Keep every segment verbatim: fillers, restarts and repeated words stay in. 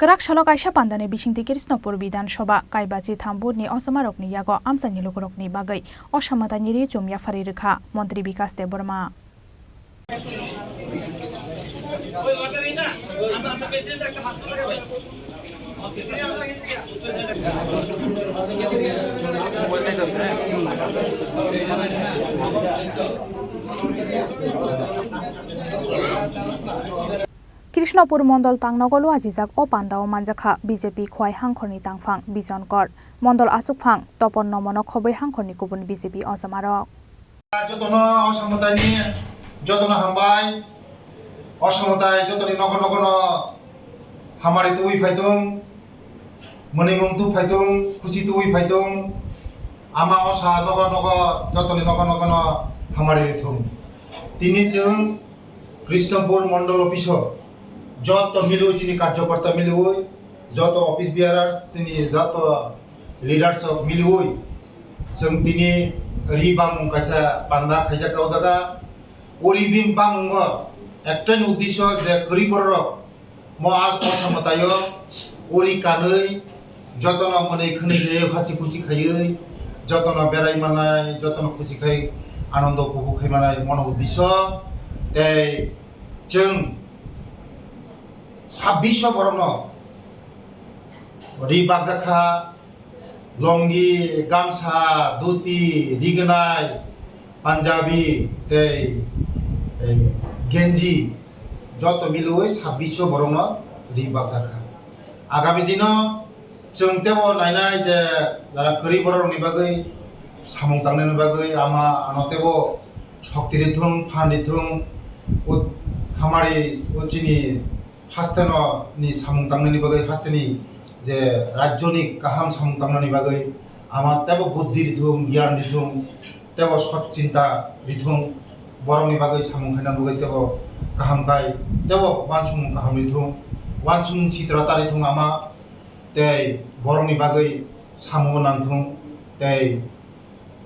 Kwrak salo kaisa pandani bisingtwi Krishnapur Bidhan Sabha kaibachi tham booth ni ochomarokni yago amchaini lukurokni bagwi osamataini ri chum yaphari rwkha Montri Bikas Debbarma. Krishnapur Mondol Tangnogo luajijak o pandao manjakha B J P Khowai hangkhorni tangphang Bijon Kor, Mondol achukphang Topon Nomono khobwi hangkhorni kubun B J P ochomarok. Jotono o samwtaini jotono hambai, o samwtai jotoni nokho nokhono hamari tubui phaitung, mwnwimung tu phaitung, khusi tubui phaitung, ama o sa nokho nokho jotoni nokho nokhono hamari rithung. Tini chwng Krishnapur Mondol Office o joto miliwi chini karjokorta miliwi, joto office bearers chini joto leaders rok miliwi chwng tini ri bangmung kaisa panda khaijak o jaga. O ri bim bangmungo ektaini uddesyo je kwrwi bororok mo as o samwtaio uri kanwi jotono mwnwi khwnwi khaiwi hasi khusi khaiwi jotono berai manai, jotono khusi khai anando upobhog khai manai mono uddesyo. Tei chwng sabbish borokno ri bakjak kha, longi, gamsa, dhuti, rignai, punjabi tei, eh, genji joto miliwi sabbish borokno ri bakjak kha. Agami dino chwng tebo nainai je jara kwrwi borokni bagwi samung tangnani bagwi ama ano tebo shokti rithung, phan rithung, o hamari o chini hasteno ni samung tangnani bagwi, hasteni je rajyoni kaham samung tangnani bagwi ama tebo buddhi rithung, giyan rithung, tebo sot chinta rithung, borokni bagwi samung khaina bagwi tebo kaham khai, tebo uansukmung kaham rithung, uansukmung sitra ta rithung ama, tei borokni bagwi samung nangthung, tei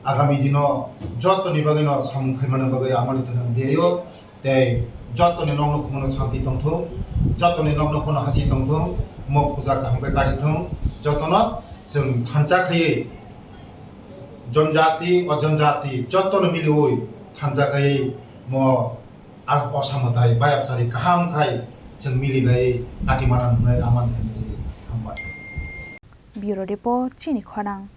agami dino jotoni bagwino samung khaimani bagwi amoni thani ang diyaio, tei jotoni nokno khumano santi tongthung, jotoni nokno khumano hasi tongthung, mo puja kaham khe karithung, jotono chwng thansa khaiwi jonjati, ojonjati jotono miliwi thansa khaiwi mo a osamwtai bayapsari kaham khai chwng milinai kati mana hwnwi amoni thani hambai. Bureau Report, Chini Khorang.